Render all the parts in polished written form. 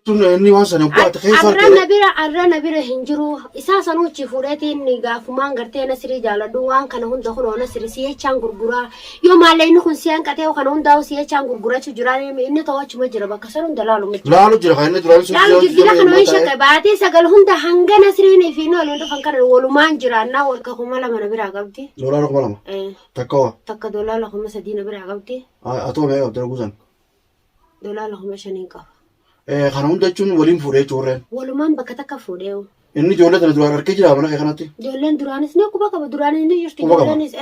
Tun inni waan sana bu'aa ta'e keessa Arra na bira arra na bira hin jiru. Isaa sanuu achi fuudheetiin gaafumaan gartee Nasirii jaaladhu waan kana hunda kunoo Nasiri si jechaan gurguraa. Yoo maallee inni kun si hanqatee kana hundaa'u si jechaan gurgurachuu jira inni ta'u achuma jira bakka san hunda laalu miti. Laalu jira kan inni duraan sun Laalu girgira kana hin shakke baatee sagal hunda hanga Nasiriin fi inni waliin dhufan kana walumaan jiraannaa wal 2000 na biraa qabdi. Doolaara 2000. Takka hoo. Takka doolaara 3000 na biraa qabdi. Atoo meeqa qabdi guusan? Doolaara 5000 qaba. Kana hunda jechuun waliin fuudhee jechuun. Walumaan bakka takka fuudhee. Inni ijoollee tana duraan arkee jira mana kee kanatti. Ijoolleen duraanis ni quba qaba duraanis ni jirti Quba qaba. ijoolleenis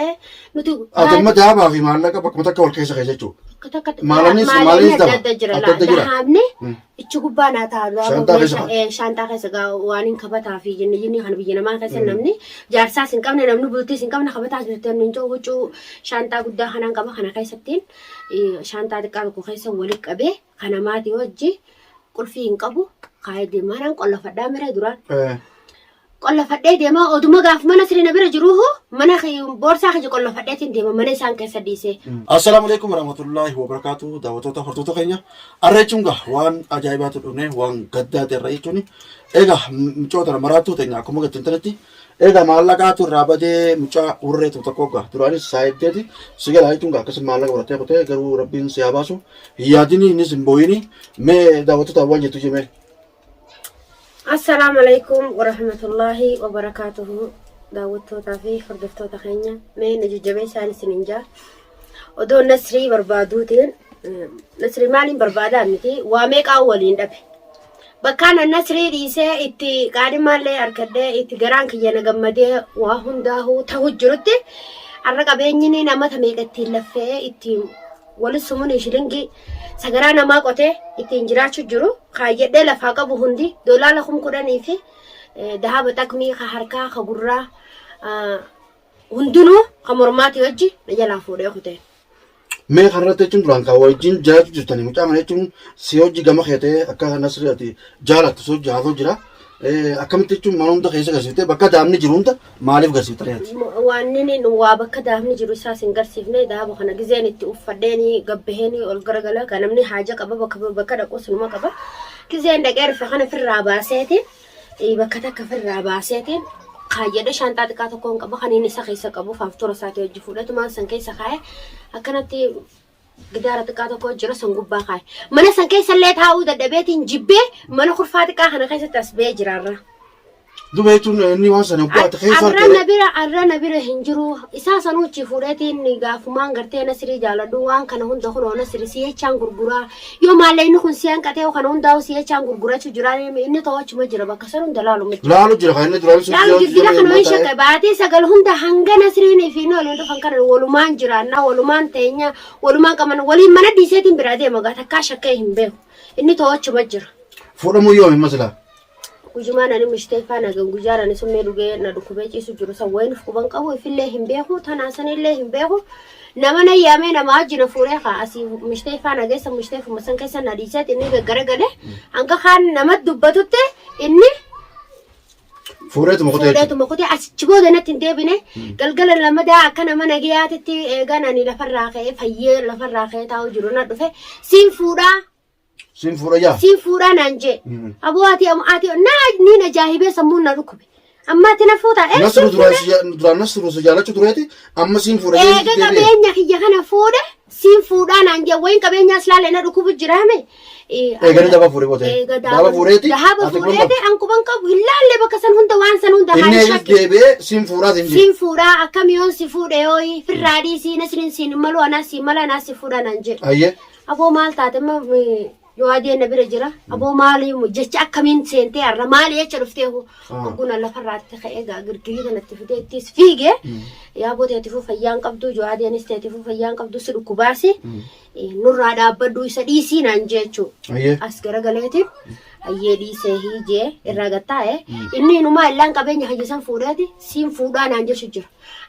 nuti Ati amma daabaa fi maallaqa bakkuma takka wal keessa keessa jechuudha. bakka takka Maalaniis- maalanii maalaniis adda daba. adda jira Adda adda jira. dahaabne ichi gubbaa naa ta'a Shaantaa keessa kaa'u. shaantaa keessa gaa waan hin kabataa fi jinni jinni kana biyya namaa keessa namni jaarsaas hin qabne namni bultiis hin qabne kabataas bitee hin jiru huccuu shaantaa guddaa kanaan qaba kana keessattiin shaantaa xiqqaa tokko keessa walitti qabee kana maatii wajji qulfii hin qabu kaayee deemaa naan qollofadhaa miree duraan. Qollofadhee deemaa oduma gaaf mana sirina bira jiruuhu mana boorsaa kiyya qollofadheetiin deema mana isaan keessa dhiisee. Assalaamu alaikum warahmatullahi wabarakatuh daawwattoota hordoftoota keenya har'a jechuun gaa waan ajaa'ibaatu dhufne waan gaddaa ta'e irra jechuun egaa mucoo tana maraattuu teenya akkuma gattan tanatti egaa maallaqaatu irraa badee mucaa hurreetu tokko gaa duraanis saayibteeti si galaa jechuun gaa akkasuma maallaqa godhatee kutee garuu rabbiin si haa baasu Hin yaadini innis hin booyini. Mee daawwattoota waan jettu jimee. Assalaamu alaikum warahmatullaahi wabarakaatuhu daawwattootaa fi hordoftoota keenya mee na jajjabeessaan isinin jaa odoo nasrii barbaaduutiin nasrii maaliin barbaadaa miti waa meeqaa waliin dhabe bakkaan an nasrii dhiisee itti qaadhimaallee argadhee itti garaan kiyya na gammadee waa hundaahuu ta'u jirutti har'a qabeenyi namata meeqa ittiin laffee ittiin Wali sumuni shilingii sagaraa namaa qotee ittiin jiraachuu jiru kaayyadhee lafaa qabu hundi doolaala 10,000 fi dahaba xaqmii ka harkaa ka gurraa hundinuu ka mormaatii wajji na jalaa fuudhee kutee. Mee kanarratti jechuun duraan kan wajjin jiraachuu jirtanii mucaa kana jechuun si hojii gama kee ta'ee akka nasri ati jaalattu si hojii haasoo jira. Akkamitti jechuun mana hunda keessa garsiiftee bakka daa'imni jiru hunda maaliif garsiifta reeti? Waan inni waa bakka daa'imni jiru isaas hin garsiifne daaba kana gizeen itti uffadheeni gabbaheeni ol garagala kan namni haaja qaba bakka bakka dhaqu sunuma qaba. Gizeen dhaqee dhufe kana firraa baaseeti bakka takka firraa baaseeti kaayyadhe shaanxaa xiqqaa tokkoon qaba kan inni isa keessa qabu faaftoora isaatii hojii fuudhetumaan san keessa kaa'e akkanatti Gidaara xiqqaa tokko jira san gubbaa kaa'e. Mana san keessa illee taa'uu dadhabeetiin jibbee mana kurfaa xiqqaa kana keessatti as ba'ee jira har'a. Duba jechuun inni waan sana bu'aa ta'e keessa Arra na bira arra na bira hin jiru. Isaa sanuu achi fuudheetiin gaafumaan gartee Nasirii jaaladhu waan kana hunda kunoo Nasiri si jechaan gurguraa. Yoo maallee inni kun si hanqatee kana hundaa'u si jechaan gurgurachuu jira inni ta'u achuma jira bakka san hunda laalu miti. Laalu jira kan inni duraan sun Laalu girgira kana hin shakke baatee sagal hunda hanga Nasriin fi inni waliin dhufan kana walumaan jiraannaa walumaan teenya walumaan qaban waliin mana dhiiseetiin biraa deema gaa takkaa shakkee hin beeku inni to'achuma jira. Fuudhamuu yoom himma silaa? Guyyumaan ani mishtee faana gan guyyaan ani summee dhugee na dhukkubee ciisu jiru san wayiin of quban qabu ifillee hin beeku tanaa sanillee hin beeku nama na yaamee nama wajjin na fuudhee kaa asii mishtee faana geessa mishtee fuma san keessa na dhiiseet inni gaggaragale hanga kaan nama dubbatutti inni Fuudheetuma kutee jechuudha. Fuudheetuma kutee asichi booda natti hin deebine. Galgala lamadaa akka nama nagayaatitti eegaan ani lafarraa ka'ee fayyee lafarraa ka'ee taa'u jiru na dhufe. Siin fuudhaa Siin fuudha jaa. siin fuudhaa naan jee. Aboo ati ati naa niin ajaa'ibee sammuun na dhukkube. Amma ati na fuutaa ee Nasru siin duraan fuudhaa. si duraan Nasru si jaalachuu tureeti amma siin fuudha jee Eega deebi'e. qabeenya kiyya kana fuudhe siin fuudhaa naan jee wayin qabeenyaas laale na dhukkubu jiraame. Eeganii daba fuudhee boote. Eega Daba fuudheeti. Dahaba ati quban fuudheeti qabdu. an quban qabu hin laalle bakka san hunda waan san hunda Inni haan eegas shakke. deebi'ee siin fuudhaa siin jee. Siin fuudhaa akkam yoon si fuudhe yooyi firraa dhiisii nasriin siin malu anaas siin mala anaas si fuudha naan jedhe. Ayyee. Aboo maal taate amma yoo adeen na bira jira aboo maali jecha akkamiin seentee har'a maali jecha dhuftee hoo hogguna lafarraatti ka'ee gaa girgirii kanatti fidee ittis fiige yaaboo teetifuu fayyaan qabdu yoo adeenis teetifuu fayyaan qabdu si dhukkubaasi nurraa dhaabbadhu isa dhiisii naan jechuu Ayyee. as garagaleetiin ayyee dhiisee hiijee irraa gattaa'e inni inumaa illaan qabeenya hayyisan fuudheeti siin fuudhaa naan jechu jira.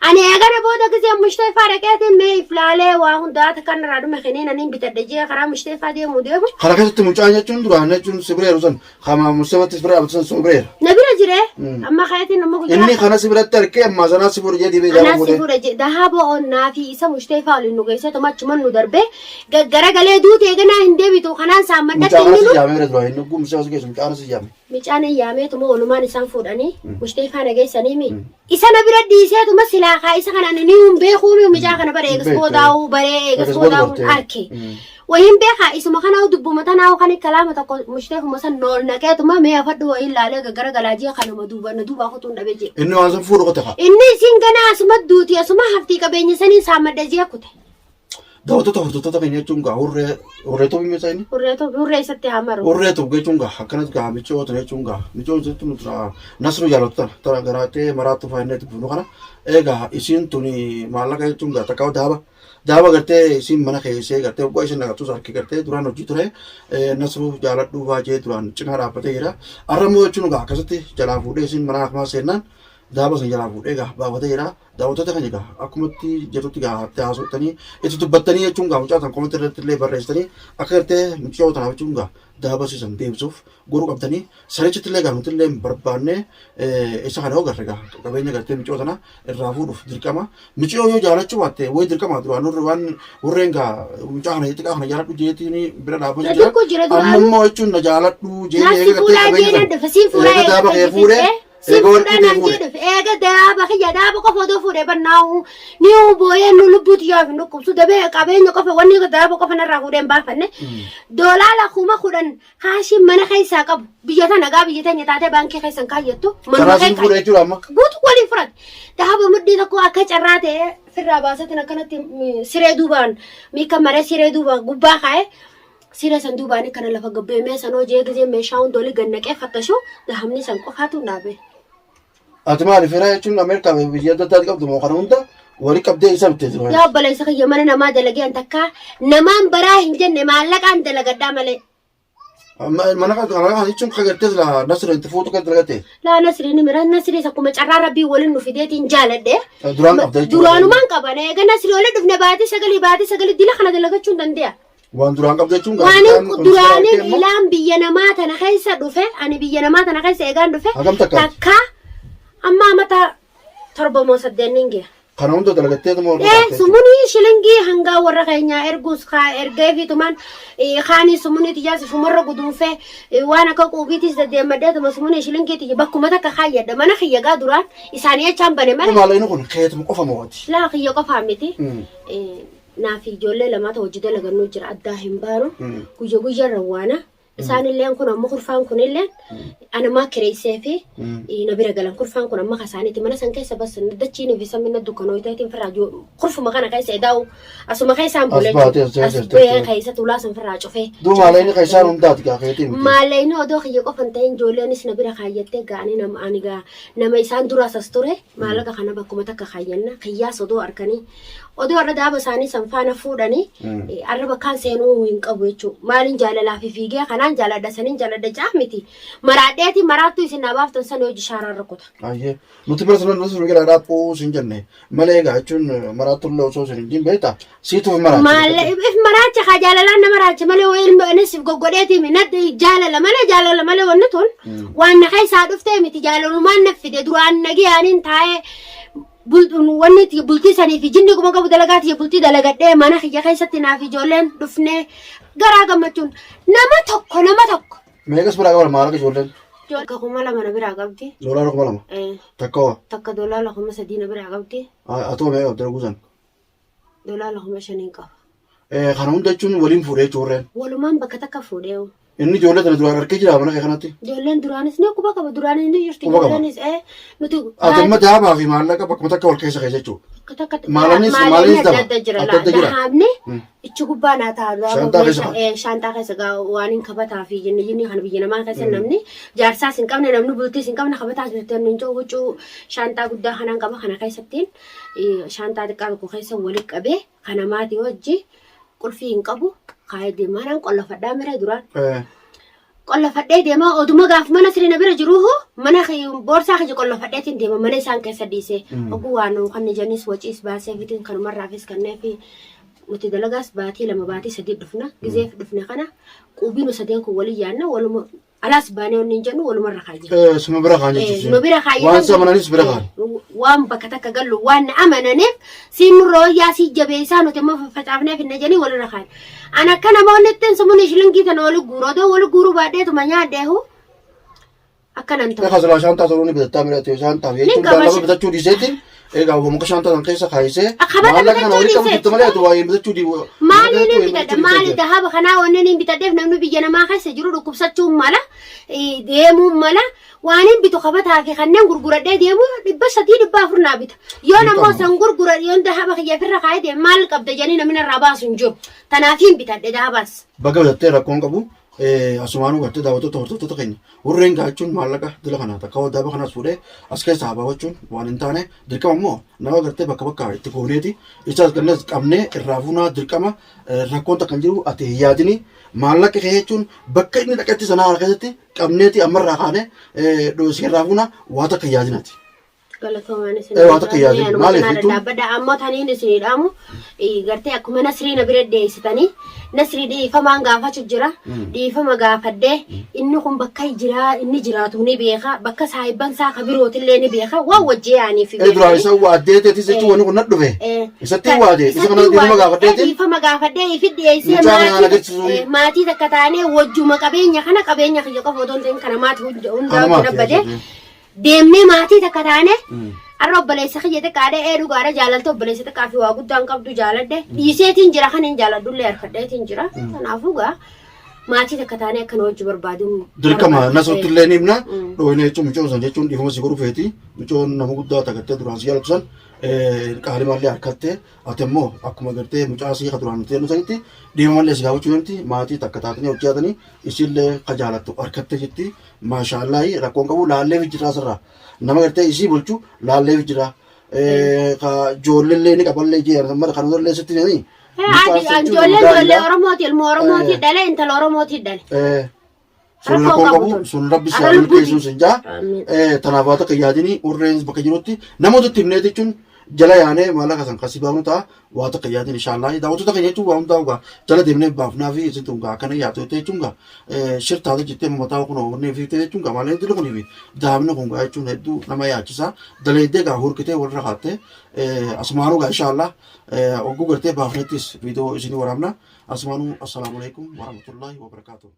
Ani eegana booda gisee mushteeffaa dhaqeetiin mee iflaalee waa hundaa takka irraa dhume kenneen aniin bitadhe jee karaa mushteeffaa deemu deemu Kana keessatti mucaan jechuun duraan jechuun si bira jiru san kama muslimatti si bira dhaabatu san si bira jira. na bira jire amma kaetiin amma guyyaa Inni kana si biratti argee ammaa sanaa si fuudhe jedhee deebi'ee Anaa si fuudhee. fuudha jedhe dahaaba onnaa fi isa mushteeffaa waliin nu geessee tuma achuman nu darbee gaggaragalee duute eeganaa hin deebitu kanaan saammadhatti Mucaa kana inni si nu jaamee bira dura inni gumsa Eessa si geessu mucaan si yaame? Micaan yaameetuma walumaan isaan fuudhanii mushtee faana geessaniimi. Isa na bira dhiiseetuma silaa kaa isa kana ani ni hin beekuumi micaa kana bara eegas Beektu. boodaa'uu baree eegas Eegas booda boodaa'uu bartee. arke. Wayin beekaa isuma kana dubbuma tanaa kan kalaama tokko mushtee kuma san nool naqeetuma mee afadhu wayin laalee gaggara galaajii kanuma duuba na duubaa kutuun dhabee jee. Inni waan san fuudhu qote kaa. Inni isin ganaa asuma duuti asuma haftii qabeenya saniin saammadha jee kute. Daawwattoota hordoftoota keenya jechuun gaa hurree hurreetu biyya inni. Hurree isatti haa maru. Hurreetu jechuun gaa akkanas gaa michoo tana jechuun gaa michoo jechuun tana nasru jaalatu tana tana garaatee maraattu faayinee dubbifnu kana egaa isiin tuni maallaqa jechuun gaa takka daaba daaba gartee isiin mana keessee gartee oggaa isiin naqattus harki gartee duraan hojii ture nasru jaaladhu baajee duraan cinaa dhaabbatee jira arra immoo jechuun gaa akkasitti jalaa fuudhee isiin mana akmaa seennaan daaba san jalaa fuudhee gaa baafatee jira. Daawwattoota keenya egaa akkumatti jirrutti egaa itti haasoftanii itti dubbattanii jechuun gaa mucaa tan koomenti irratti illee barreessitanii akka gartee mucaa tanaaf jechuun gaa daabasiisan deebisuuf godhuu qabdanii sanichitti illee gaa nuti illee hin barbaanne isa kana yoo garre gaa qabeenya gartee mucaa tana irraa fuudhuuf dirqama mucaa yoo jaalachuu baatte wayi dirqama duraan nurri waan warreen gaa mucaa kana xiqqaa kana jaaladhu jeetiin bira dhaabbachuu jira Tokko jira amma duraanuu. immoo jechuun na jaaladhu jee Naassi eega gartee fuudhaa qabeenya jeenan sana dhufe siin fuudhaa eega eega daaba kee fuudhee fayyifiste. Siin eega warqii fuudhaa kee naan fuudhe. jee dhufe eega daaba kiyya daaba qofa odoo fuudhee bannaa'u ni booyee nu lubbuuti yoo hin dhukkubsu dabee qabeenya qofa wanni daaba qofa narraa fuudhee hin baafanne. Doolaala 10,000 kaashiin mana keessaa qabu biyya tana gaa biyya teenya taatee baankii keessan kaayyattu manuma Karaa kee siin fuudhee jechuudha amma. guutuu waliin fudhate. Daaba mudhii tokko akka carraa ta'e firraa baasatiin akkanatti siree duubaan miika maree siree duubaan gubbaa kaa'e siree san duubaan kana lafa gabbee mee san hojii gisee meeshaa hunda olii gad naqee fattashu dahabni san qofaatu dhaabe. Ati maali firaa jechuun Ameerikaa fi biyya adda addaati qabdu moo kana hunda wali qabdee isa bittee jiru. Yaa obboleessa kiyya mana namaa dalagee an takkaa namaan baraa hin jenne maallaqaan dalagadhaa malee. Mana kana jechuun kan gartee sila nasira itti fuutu kan dalagate. Laa Nasriin mira Nasriis akkuma carraa rabbii waliin nu fideetiin jaaladhe. Duraan qabda jechuudha. Duraanumaan qaban eega Nasrii waliin dhufne baatii sagalii dila kana dalagachuu hin danda'a. Waan duraan qabda jechuun Waan duraaniin ilaan biyya namaa tana keessa dhufe ani biyya namaa tana keessa eegaan dhufe Hagam takka? Takka amma amata 7 moo 8 niin gaya. Kana hunda dalagattee tuma wal Ee sumunii shilingii hangaa warra keenyaa erguus kaa ergee fi tumaan kaanii sumunii tiyyaas shumarra guduunfee waan akka quubiitis deddeemadhee tuma sumunii shilingii tiyya bakkuma takka kaayyadha mana kiyya gaa duraan isaanii achaan bane malee. Maallaqni kun keetuma qofa mo'ati. Laa kiyya qofaa miti. Naaf ijoollee lamaatu hojii dalagannuu jira addaa hin baanu guyya guyyaan rawwaana. Isaanilleen kun amma kurfaan kunilleen anamaa kireessee fi na bira galan kurfaan kun amma kasaaniiti mana san keessa bas dachiin fi samina dukkanooyteetiin firraa kurfuma kana keessa edaa'u asuma keessaan bulee As baatee as as jirte bu'ee jechuudha. keessa tulaa san firraa cufee. Duuba maallaqni kan isaan hundaati gaa keetii miti. Maallaqni odoo kiyya qofa hin ta'in ijoolleenis na bira kaayyattee ga'anii nama ani gaa nama isaan duraas as ture maallaqa kana bakkuma takka kaayyanna kiyyaas odoo harkanii odoo har'a daaba isaanii san faana fuudhanii arra bakkaan seenuu hin qabu jechuudha. Maaliin jaalalaa fi fiigee kanaan jaaladha saniin jaaladha jaa miti. Maraadheeti maraattuu isin naa baaftan san hojii shaaraan rukuta. Ayyee. Nuti bara sana nuti gara dhaaphuu sin jenne malee egaa jechuun maraattu illee osoo sin hin jin beektaa siitu hin maraachu. Maalla if maraacha kaa jaalalaan nama raacha malee waa ilma anis if goggodheeti mi nadda jaalala malee jaalala malee wanni tun waan na keessaa dhuftee miti jaalalumaan na fide duraan nagiyaaniin taa'ee wanni itti bultii sanii fi jinni kuma qabu dalagaa tiyya bultii dalagadhee mana kiyya keessatti naaf ijoolleen dhufnee garaa gammachuun nama tokko nama tokko. Meeqas biraa qaban maallaqa ijoolleen? Takka 2,000 na biraa qabdi. Doolaara 2,000. Takka hoo? Takka doolaara 3,000 na biraa qabdi. Atoo meeqa qabdi guusan? Doolaara 5,000 qaba. Kana hunda jechuun waliin fuudhee jechuun. Walumaan bakka takka fuudhee. Inni ijoollee tana duraan harkee jira mana kee kanatti. Ijoolleen duraanis ni quba qaba duraanis ni jirti Quba qaba. ijoolleenis nuti Ati amma daabaa fi maallaqa bakkuma takka wal keessa keessa jechuudha. Bakka takkatti Maalaniis maalaniis daba. adda adda jira Adda adda jira. Dahaabne ichi gubbaa naa ta'a Shaantaa keessa qaba. Shaantaa keessa gaa waan hin kabataa fi jinni jinni kan biyya namaa keessa namni jaarsaas hin qabne namni bultiis hin qabne kabataas bitee hin jiru huccuu shaantaa guddaa kanaan qaba kana keessattiin shaantaa xiqqaa tokko keessa walitti qabee kana maatii wajji qulfii hin qabu kaayee deemaa qollofadhaa miree duraan. Qollofadhee deema oduma gaaf mana sirina bira jiruuhu mana boorsaa kiyya qollofadheetiin deema mana isaan keessa dhiisee oguu waan kan janis waciis baasee fitiin kanumarraafis kanneefi nuti dalagaas baatii 2 baatii 3 dhufna gizeef dhufne kana quubii nu sadeen kun walii yaanna waluma Alaas baanee wanni hin jennu walumarra kaayyan. Suma bira kaan jechuudha. Nu bira kaayyan. Waan si amananis bira kaan. Waan bakka takka gallu waan na amananiif siin nurra wayyaa sii jabeessaa nuti immoo faffacaafnee finna jedhanii walirra kaan. An akka namoonni ittiin sumuun shilingii tana wali guuru odoo wali guuruu baadheetuma nyaadheehu akkanan ta'u. Egaa silaa shaantaa toluu ni bitattaa mira shaantaa fi jechuun qaba lama bitachuu dhiiseetiin egaa muka shaantaa san keessa kaayisee Akka maallaqa kana bitachuu walitti qabu dhiisee. jirtu malee ati waa'ee bitachuu dii. Maaliin hin bitadha? Maali dahaba kanaa wanni hin bitadheef namni biyya namaa keessa jiru dhukkubsachuun mala, deemuun mala, waan hin bitu kabataa fi kanneen gurguradhee deemu 300 400 naa bita. Yoon ammoo san gurgura yoon dahaba kiyya ofirra kaa'ee deeme maal qabda jedhanii namni narraa baasu hin jiru. Tanaaf hin bitadhe dahabaas. Baga bitattee rakkoon qabu asumaanuu gartee daawwattoota hordoftoota keenya hurreen gaachuun maallaqa dila kana takka daaba kanaas fuudhee as keessaa baafachuun waan hin taane dirqama immoo nama gartee bakka bakka itti gooneeti isaas gannas qabnee irraa fuunaa dirqama rakkoon takka hin jiru ati hin yaadini maallaqa kee jechuun bakka inni dhaqetti sanaa keessatti qabneeti ammarraa kaane irraa fuunaa waa takka hin yaadinati. Galatoomaan isin Ee, waa takka yaadin. Anuma Maaliif kanaadha jechuun? dhaabbadha. Ammoo taniin isinii dhaamu gartee akkuma Nasrii na bira dhiyeessitanii Nasrii dhiifamaan gaafachu jira. Dhiifama gaafadhee inni kun bakka jira inni jiraatu ni beeka bakka saahibban isaa ka birootillee ni beeka waan wajji yaaniif Ee duraan isa waaddee teetis jechuun wanni kun na dhufe. Isatti waade isa kana dhiifama gaafadheetiin Dhiifama gaafadhee ifi dhiyeessee Mucaa kana maatii agarsiisuu. maatii takka taanee wajjuma qabeenya kana qabeenya kiyya qofa otoo hin ta'in kana maatii Kana hundaa maatii dhabbadee jechuudha. Deemnee maatii takka taane har'a obboleessa kiyya xiqqaadha ee dhugaadha jaalalta obboleessa xiqqaa fi waa guddaan qabdu jaaladhe dhiiseetiin jira kan hin jaaladhullee harkadheetiin jira kanaafuu gaa maatii takka taanee akka nu hojii barbaadu Dirqama nasrutti illee ni himna. Dhooyina jechuun mucoon san jechuun dhiifama si godhu feeti. Mucoon nama guddaa tagattee duraan si jaalatu san qaalimallee harkattee ati immoo akkuma gartee mucaa sii ka duraan nuti jennu sanitti dhiifamallee si gaafachuu deemti. Maatii takka taatanii hojjetanii isiillee ka jaalattu harkattee jirti. Maashaallahi rakkoon qabu laalleef jira asirraa. Nama gartee isii bulchu laalleef jira. Ka ijoolleellee ni qaballee jee mara kan illee sitti ni. Ijoolleen ijoollee Oromooti ilma Oromooti dhale intala Oromooti dhale. Sun Rakkoo rakkoon qabu qabu tun. sun rabbi si Arra haa lubbuuti. milkeessuun sin jaa. Amiin. Tanaaf haa takka yaadini urreen bakka jirutti namoota itti himnee jechuun jala yaanee maallaqa san kasii baafnu ta'a waa takka yaadin inshaallah daawwattoota keenya jechuun waa hundaa gaa jala deemnee baafnaa fi isin tun gaa akkana yaatu jettee jechuun gaa shirtaate jettee mataa kun onnee fi jechuun gaa maal inni kunii fi daa'imni kun gaa jechuun hedduu nama yaachisa daleeddee gaa hurkitee walirra kaattee asumaanuu gaa inshaallah ogguu gartee baafnettis viidiyoo isinii waraabna asumaanuu assalaamu alaikum warahmatullahi wabarakaatuh.